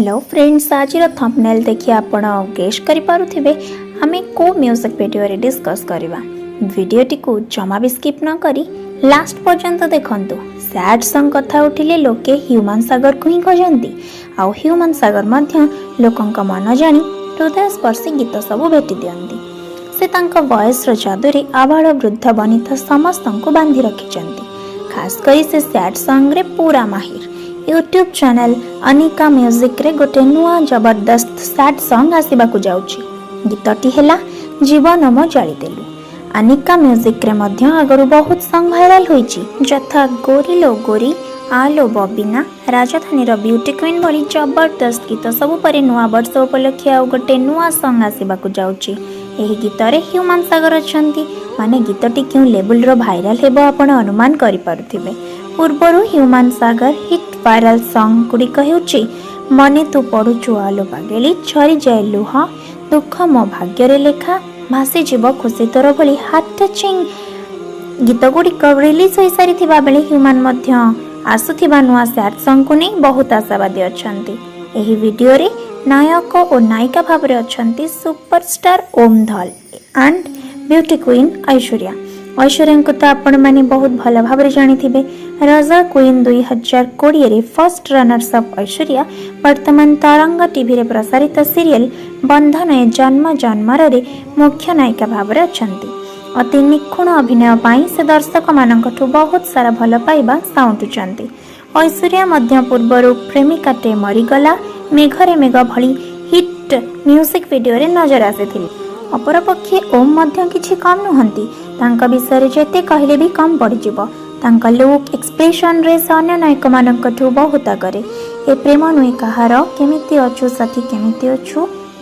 Hello friends, ଆଜିର thumbnail ଦେଖି ଆପଣ ଗେସ୍ କରିପାରୁଥିବେ ଆମେ କେଉଁ ମ୍ୟୁଜିକ୍ ଭିଡ଼ିଓରେ ଡିସ୍କସ୍ କରିବା। ଭିଡ଼ିଓଟିକୁ ଜମା ବି ସ୍କିପ୍ ନ କରି ଲାଷ୍ଟ ପର୍ଯ୍ୟନ୍ତ ଦେଖନ୍ତୁ। ସ୍ୟାଡ୍ ସଙ୍ଗ୍ କଥା ଉଠିଲେ ଲୋକେ ହ୍ୟୁମାନ୍ ସାଗରକୁ ହିଁ ଖୋଜନ୍ତି। ଆଉ ହ୍ୟୁମାନ୍ ସାଗର ମଧ୍ୟ ଲୋକଙ୍କ ମନ ଜାଣି ହୃଦୟସ୍ପର୍ଶୀ ଗୀତ ସବୁ ଭେଟି ଦିଅନ୍ତି। ସେ ତାଙ୍କ ଭଏସ୍ର ଯାଦୁରେ ଆବାଳ ବୃଦ୍ଧ ବନିତା ସମସ୍ତଙ୍କୁ ବାନ୍ଧି ରଖିଛନ୍ତି। ଖାସ୍ କରି ସେ ସ୍ୟାଡ୍ ସଙ୍ଗରେ ପୁରା ମାହିର। ୟୁଟ୍ୟୁବ୍ ଚ୍ୟାନେଲ୍ ଅନିକା ମ୍ୟୁଜିକ୍ରେ ଗୋଟେ ନୂଆ ଜବରଦସ୍ତ ସ୍ୟାଡ୍ ସଙ୍ଗ୍ ଆସିବାକୁ ଯାଉଛି। ଗୀତଟି ହେଲା "ଜୀବନ ମୋ ଜାଳିଦେଲୁ"। ଅନିକା ମ୍ୟୁଜିକ୍ରେ ମଧ୍ୟ ଆଗରୁ ବହୁତ ସଙ୍ଗ୍ ଭାଇରାଲ ହୋଇଛି, ଯଥା ଗୋରିଲୋ ଗୋରି, ଆଲୋ ବବିନା, ରାଜଧାନୀର ବ୍ୟୁଟି କୁଇନ୍ ଭଳି ଜବରଦସ୍ତ ଗୀତ ସବୁ ପରେ ନୂଆ ବର୍ଷ ଉପଲକ୍ଷେ ଆଉ ଗୋଟେ ନୂଆ ସଙ୍ଗ୍ ଆସିବାକୁ ଯାଉଛି। ଏହି ଗୀତରେ ହ୍ୟୁମାନ୍ ସାଗର ଅଛନ୍ତି, ମାନେ ଗୀତଟି କେଉଁ ଲେବୁଲର ଭାଇରାଲ ହେବ ଆପଣ ଅନୁମାନ କରିପାରୁଥିବେ। ପୂର୍ବରୁ ହ୍ୟୁମାନ୍ ସାଗର ହିଟ୍ ଭାଇରାଲ ସଙ୍ଗ୍ ଗୁଡ଼ିକ ହେଉଛି ମନେ ତୁ ପଡ଼ୁଛୁ ଆଲୋ ପାଗେଳି, ଝରିଯାଏ ଲୁହ, ଦୁଃଖ ମୋ ଭାଗ୍ୟରେ ଲେଖା, ଭାସିଯିବ ଖୁସି ତୋର ଭଳି ହାର୍ଟ ଟଚିଂ ଗୀତ ଗୁଡ଼ିକ ରିଲିଜ୍ ହୋଇସାରିଥିବା ବେଳେ ହ୍ୟୁମାନ୍ ମଧ୍ୟ ଆସୁଥିବା ନୂଆ ସ୍ୟାଡ୍ ସଙ୍ଗକୁ ନେଇ ବହୁତ ଆଶାବାଦୀ ଅଛନ୍ତି। ଏହି ଭିଡ଼ିଓରେ ନାୟକ ଓ ନାୟିକା ଭାବରେ ଅଛନ୍ତି superstar Om Dhal and beauty queen Aishwarya. ଐଶ୍ୱର୍ଯ୍ୟାଙ୍କୁ ତ ଆପଣମାନେ ବହୁତ ଭଲ ଭାବରେ ଜାଣିଥିବେ। ରଜା କୁଇନ୍ 2020ରେ ଫର୍ଷ୍ଟ ରନର୍ସ ଅପ୍ ଐଶ୍ୱର୍ଯ୍ୟା ବର୍ତ୍ତମାନ ତରଙ୍ଗ ଟିଭିରେ ପ୍ରସାରିତ ସିରିଏଲ୍ ବନ୍ଧନ ଏ ଜନ୍ମ ଜନ୍ମରରେ ମୁଖ୍ୟ ନାୟିକା ଭାବରେ ଅଛନ୍ତି। ଅତି ନିଖୁଣ ଅଭିନୟ ପାଇଁ ସେ ଦର୍ଶକମାନଙ୍କଠୁ ବହୁତ ସାରା ଭଲ ପାଇବା ସାଉଁଟୁଛନ୍ତି। ଐଶ୍ୱର୍ଯ୍ୟା ମଧ୍ୟ ପୂର୍ବରୁ ପ୍ରେମିକାଟେ ମରିଗଲା, ମେଘରେ ମେଘ ଭଳି ହିଟ୍ ମ୍ୟୁଜିକ୍ ଭିଡ଼ିଓରେ ନଜର ଆସିଥିଲେ। ଅପରପକ୍ଷେ ଓମ୍ ମଧ୍ୟ କିଛି କମ୍ ନୁହନ୍ତି। ତାଙ୍କ ବିଷୟରେ ଯେତେ କହିଲେ ବି କମ୍ ପଡ଼ିଯିବ। ତାଙ୍କ ଲୁକ୍, ଏକ୍ସପ୍ରେସନରେ ସେ ଅନ୍ୟ ନାୟକମାନଙ୍କଠୁ ବହୁତ ଆଗରେ। ଏ ପ୍ରେମ ନୁହେଁ କାହାର, କେମିତି ଅଛୁ ସାଥୀ କେମିତି ଅଛୁ,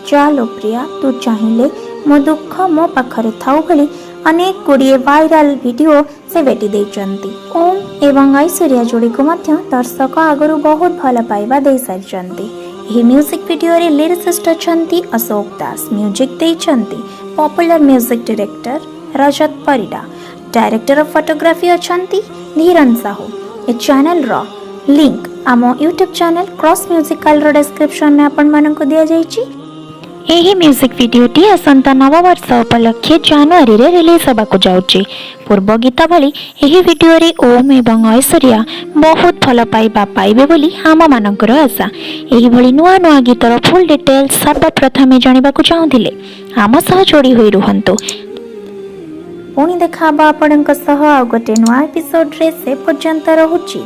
ଚାଲୋ ପ୍ରିୟା, ତୁ ଚାହିଁଲେ, ମୋ ଦୁଃଖ ମୋ ପାଖରେ ଥାଉ ଭଳି ଅନେକ ଗୁଡ଼ିଏ ଭାଇରାଲ ଭିଡ଼ିଓ ସେ ଭେଟି ଦେଇଛନ୍ତି। ଓମ୍ ଏବଂ ଐଶ୍ୱର୍ଯ୍ୟା ଯୋଡ଼ିକୁ ମଧ୍ୟ ଦର୍ଶକ ଆଗରୁ ବହୁତ ଭଲ ପାଇବା ଦେଇସାରିଛନ୍ତି। ଏହି ମ୍ୟୁଜିକ୍ ଭିଡ଼ିଓରେ ଲିରିସିଷ୍ଟ ଅଛନ୍ତି ଅଶୋକ ଦାସ, ମ୍ୟୁଜିକ୍ ଦେଇଛନ୍ତି popular music director Rajat Parida, director of photography ଅଛନ୍ତି ଧୀରନ ସାହୁ। ଏ ଚ୍ୟାନେଲର ଲିଙ୍କ ଆମ ୟୁଟ୍ୟୁବ୍ ଚ୍ୟାନେଲ୍ କ୍ରସ୍ ମ୍ୟୁଜିକାଲର ଡେସ୍କ୍ରିପସନରେ ଆପଣମାନଙ୍କୁ ଦିଆଯାଇଛି। ଏହି ମ୍ୟୁଜିକ୍ ଭିଡ଼ିଓଟି ଆସନ୍ତା ନବବର୍ଷ ଉପଲକ୍ଷେ ଜାନୁଆରୀରେ ରିଲିଜ୍ ହେବାକୁ ଯାଉଛି। ପୂର୍ବ ଗୀତ ଭଳି ଏହି ଭିଡ଼ିଓରେ ଓମ୍ ଏବଂ ଐଶ୍ୱର୍ଯ୍ୟା ବହୁତ ଭଲ ପାଇବା ପାଇବେ ବୋଲି ଆମମାନଙ୍କର ଆଶା। ଏହିଭଳି ନୂଆ ନୂଆ ଗୀତର ଫୁଲ୍ ଡିଟେଲ୍ସ ସର୍ବପ୍ରଥମେ ଜାଣିବାକୁ ଚାହୁଁଥିଲେ ଆମ ସହ ଯୋଡ଼ି ହୋଇ ରୁହନ୍ତୁ। ପୁଣି ଦେଖା ହବ ଆପଣଙ୍କ ସହ ଆଉ ଗୋଟେ ନୂଆ ଏପିସୋଡରେ। ସେ ପର୍ଯ୍ୟନ୍ତ ରହୁଛି।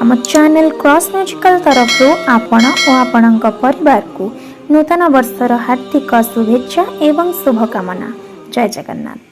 ଆମ ଚ୍ୟାନେଲ୍ କ୍ରସ୍ ମ୍ୟୁଜିକାଲ ତରଫରୁ ଆପଣ ଓ ଆପଣଙ୍କ ପରିବାରକୁ ନୂତନ ବର୍ଷର ହାର୍ଦ୍ଦିକ ଶୁଭେଚ୍ଛା ଏବଂ ଶୁଭକାମନା। ଜୟ ଜଗନ୍ନାଥ।